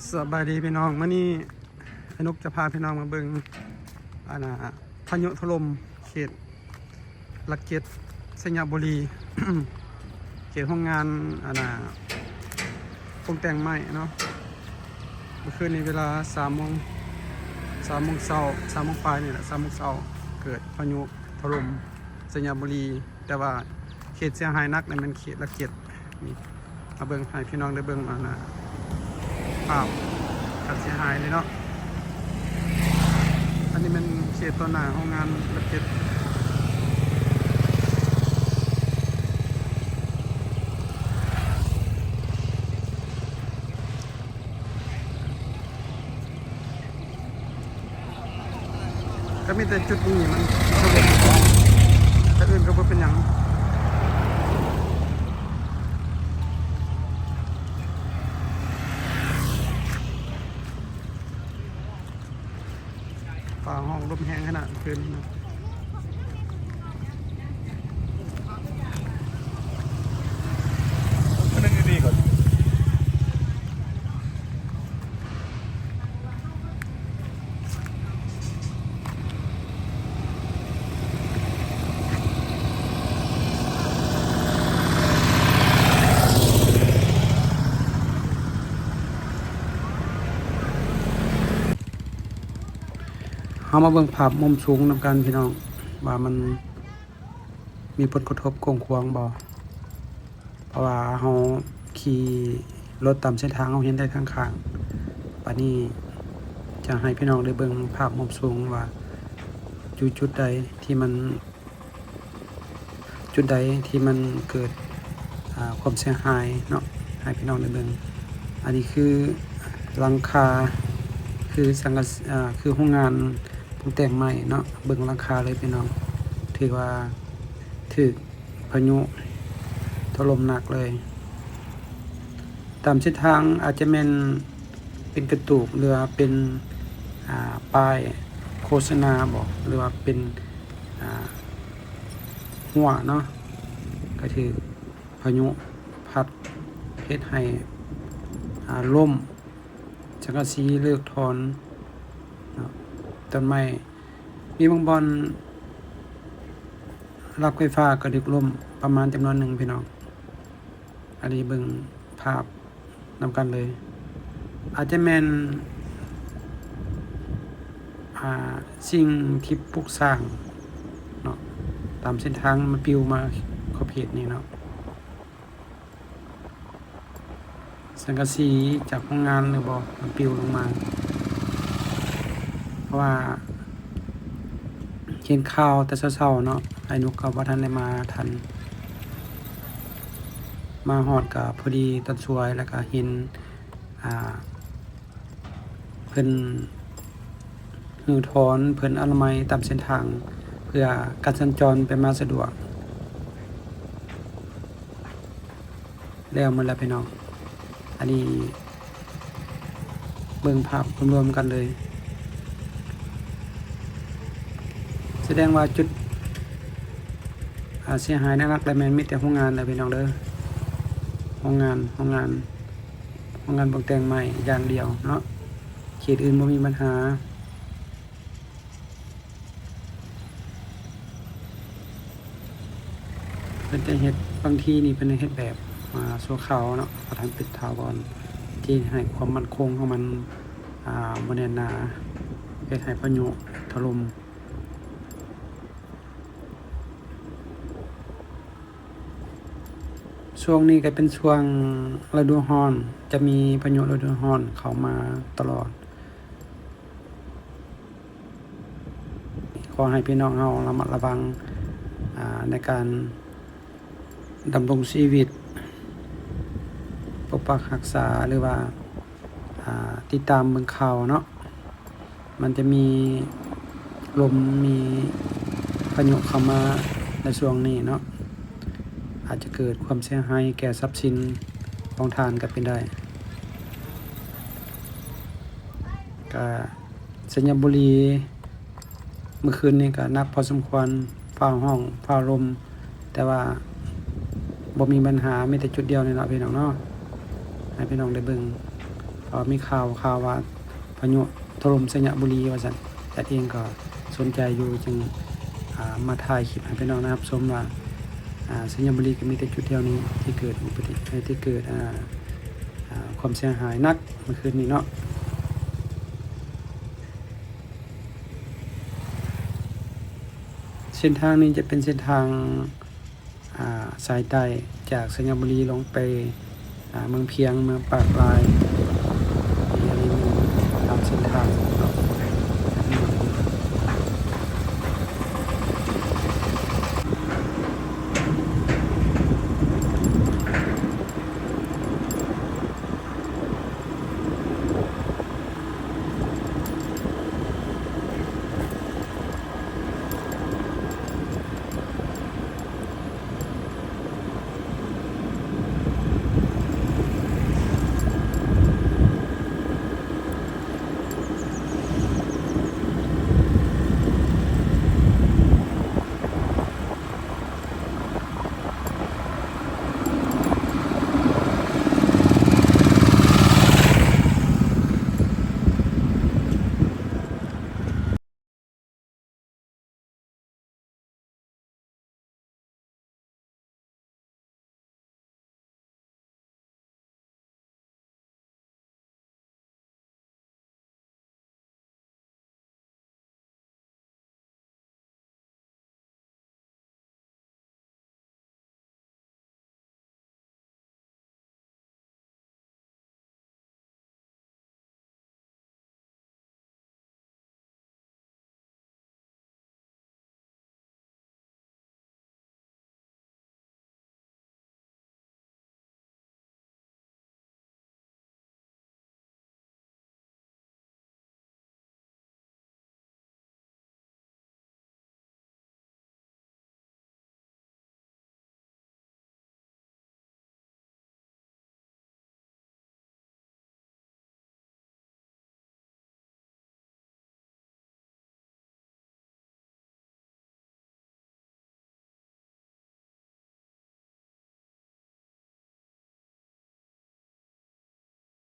ສະບາຍດີພີ່ນ້ອງ, ມື້ນີ້ອ້າຍນົກຈະພາພີ່ນ້ອງມາເບິ່ງ ອັນນ່າ ພາຍຸຖະຫຼົ່ມເຂດຫຼັກເຈັດ ໄຊຍະບູລີ ເຂດໂຮງງານ ອັນນ່າ ປຸງແຕ່ງໄມ້ເນາະ. ເມື່ອຄືນນີ້ເວລາສາມໂມງ ສາມໂມງເຊົ້າ ສາມໂມງປາຍນີ້ແຫຼະ ສາມໂມງເຊົ້າ ເກີດພາຍຸຖະຫຼົ່ມໄຊຍະບູລີ. ແຕ່ວ່າເຂດເສຍຫາຍໜັກນັ້ນແມ່ນເຂດຫຼັກເຈັດ. ນີ້ ມາເບິ່ງໃຫ້ພີ່ນ້ອງໄດ້ເບິ່ງ ອັນນ່າ ພາບການເສຍຫາຍເລີຍເນາະ. ອັນນີ້ແມ່ນເຂດຕໍ່ໜ້າໂຮງງານຫຼັກເຈັດ. ກໍມີແຕ່ຈຸດນີ້ມັນສະຫງົບ, ແຕ່ອື່ນກໍບໍ່ເປັນຫຍັງ. ຟ້າຮ້ອງລົມແຮງຂະໜາດເມື່ອຄືນນີ້ນະ. ເຮົາມາເບິ່ງພາບມຸມສູງນຳກັນພີ່ນ້ອງ ວ່າມັນມີຜົນກະທົບກວ້າງຂວາງບໍ່. ເພາະວ່າເຮົາຂີ່ລົດຕາມເສັ້ນທາງ ເຮົາເຫັນໄດ້ທັງຂ້າງ. ບາດນີ້ຈະໃຫ້ພີ່ນ້ອງໄດ້ເບິ່ງພາບມຸມສູງວ່າຢູ່ຈຸດໃດທີ່ມັນ ຈຸດໃດທີ່ມັນເກີດ ອາ ຄວາມເສຍຫາຍເນາະ ໃຫ້ພີ່ນ້ອງໄດ້ເບິ່ງ. ອັນນີ້ຄືຫຼັງຄາ ຄືສັງກະ ອາ ຄືໂຮງງານປຸງແຕ່ງໄມ້ເນາະ. ເບິ່ງຫຼັງຄາເລີຍພີ່ນ້ອງ ຖືວ່າຖືກ ພາຍຸຖະຫຼົ່ມໜັກເລີຍ. ຕາມເສັ້ນທາງອາດຈະແມ່ນເປັນກະຕູບ ຫຼືວ່າເປັນ ອາ ປ້າຍໂຄສະນາບໍ ຫຼືວ່າເປັນ ອາ ຮົ້ວເນາະ ກະຖືກພາຍຸພັດເຮັດໃຫ້ ອາ ລົ້ມ ສັງກະສີເລີກຖອນເນາະ ຕົ້ນໄມ້ ມີບາງບ່ອນຫຼັກໄຟຟ້າກໍຖືກລົ້ມປະມານຈຳນວນໜຶ່ງພີ່ນ້ອງ. ອັນນີ້ເບິ່ງພາບນຳກັນເລີຍ ອາດຈະແມ່ນ ອາ ສິ່ງທີ່ປຸກສ້າງເນາະ ຕາມເສັ້ນທາງມັນປິວມາຂອບເຂດນີ້ເນາະ. ສັງກະສີຈາກໂຮງງານຫຼືບໍ່ ມັນປິວລົງມາ ເພາະວ່າເຫັນຂ່າວແຕ່ເຊົ້າໆເນາະ ອ້າຍນົກກໍບໍ່ທັນໄດ້ມາທັນ ມາຮອດກໍພໍດີຕອນສວຍ ແລ້ວກໍເຫັນ ອາ ເພິ່ນຮື້ຖອນ ເພິ່ນອະນາໄມຕາມເສັ້ນທາງ ເພື່ອການສັນຈອນໄປມາສະດວກ ແລ້ວໝົດແລ້ວພີ່ນ້ອງ. ອັນນີ້ເບິ່ງພາບລວມໆກັນເລີຍ ສະແດງວ່າຈຸດ ອາ ເສຍຫາຍໜັກໆ ແລ້ວແມ່ນມີແຕ່ໂຮງງານເດີພີ່ນ້ອງເດີ ໂຮງງານ ໂຮງງານ ໂຮງງານປຸງແຕ່ງໄມ້ຢ່າງດຽວເນາະ ເຂດອື່ນບໍ່ມີບັນຫາ. ເພິ່ນຈະເຮັດ ບາງທີນີ້ເພິ່ນເຮັດແບບ ອາ ຊົ່ວຄາວເນາະ ບໍ່ທັນເປັນຖາວອນ ທີ່ໃຫ້ຄວາມໝັ້ນຄົງຂອງມັນ ອາ ບໍ່ແໜ້ນໜາ ເຮັດໃຫ້ພາຍຸຖະຫຼົ່ມ. ຊ່ວງນີ້ກໍເປັນຊ່ວງລະດູຮ້ອນ ຈະມີພາຍຸລະດູຮ້ອນເຂົ້າມາຕະຫຼອດ. ຂໍໃຫ້ພີ່ນ້ອງເຮົາລະມັດລະວັງ ອາ ໃນການດຳລົງຊີວິດ ປົກປັກຮັກສາ ຫຼືວ່າ ອາ ຕິດຕາມເບິ່ງຂ່າວເນາະ. ມັນຈະມີລົມ ມີພາຍຸເຂົ້າມາໃນຊ່ວງນີ້ເນາະ ອາດຈະເກີດຄວາມເສຍຫາຍແກ່ຊັບສິນຂອງທ່ານກໍເປັນໄດ້. ກະໄຊຍະບູລີ ເມື່ອຄືນນີ້ກໍໜັກພໍສົມຄວນ ຟ້າຮ້ອງ ຟ້າລົມ ແຕ່ວ່າບໍ່ມີບັນຫາ ມີແຕ່ຈຸດດຽວນີ້ເນາະພີ່ນ້ອງເນາະ ໃຫ້ພີ່ນ້ອງໄດ້ເບິ່ງ ເພາະວ່າມີຂ່າວ ຂ່າວວ່າພາຍຸຖະຫຼົ່ມໄຊຍະບູລີວ່າຊັ້ນ. ແອດເອງກໍສົນໃຈຢູ່ ຈຶ່ງ ອ່າ ມາຖ່າຍຄລິບໃຫ້ພີ່ນ້ອງໄດ້ຮັບຊົມວ່າ ອ່າ ໄຊຍະບູລີກໍມີແຕ່ຈຸດດຽວນີ້ທີ່ເກີດອຸບັດຕິ ເອີ ທີ່ເກີດ ອ່າ ອ່າ ຄວາມເສຍຫາຍໜັກເມື່ອຄືນນີ້ເນາະ. ເສັ້ນທາງນີ້ຈະເປັນເສັ້ນທາງ ອ່າ ສາຍໃຕ້ຈາກໄຊຍະບູລີລົງໄປ ອ່າ ເມືອງພຽງ, ເມືອງປາກລາຍ,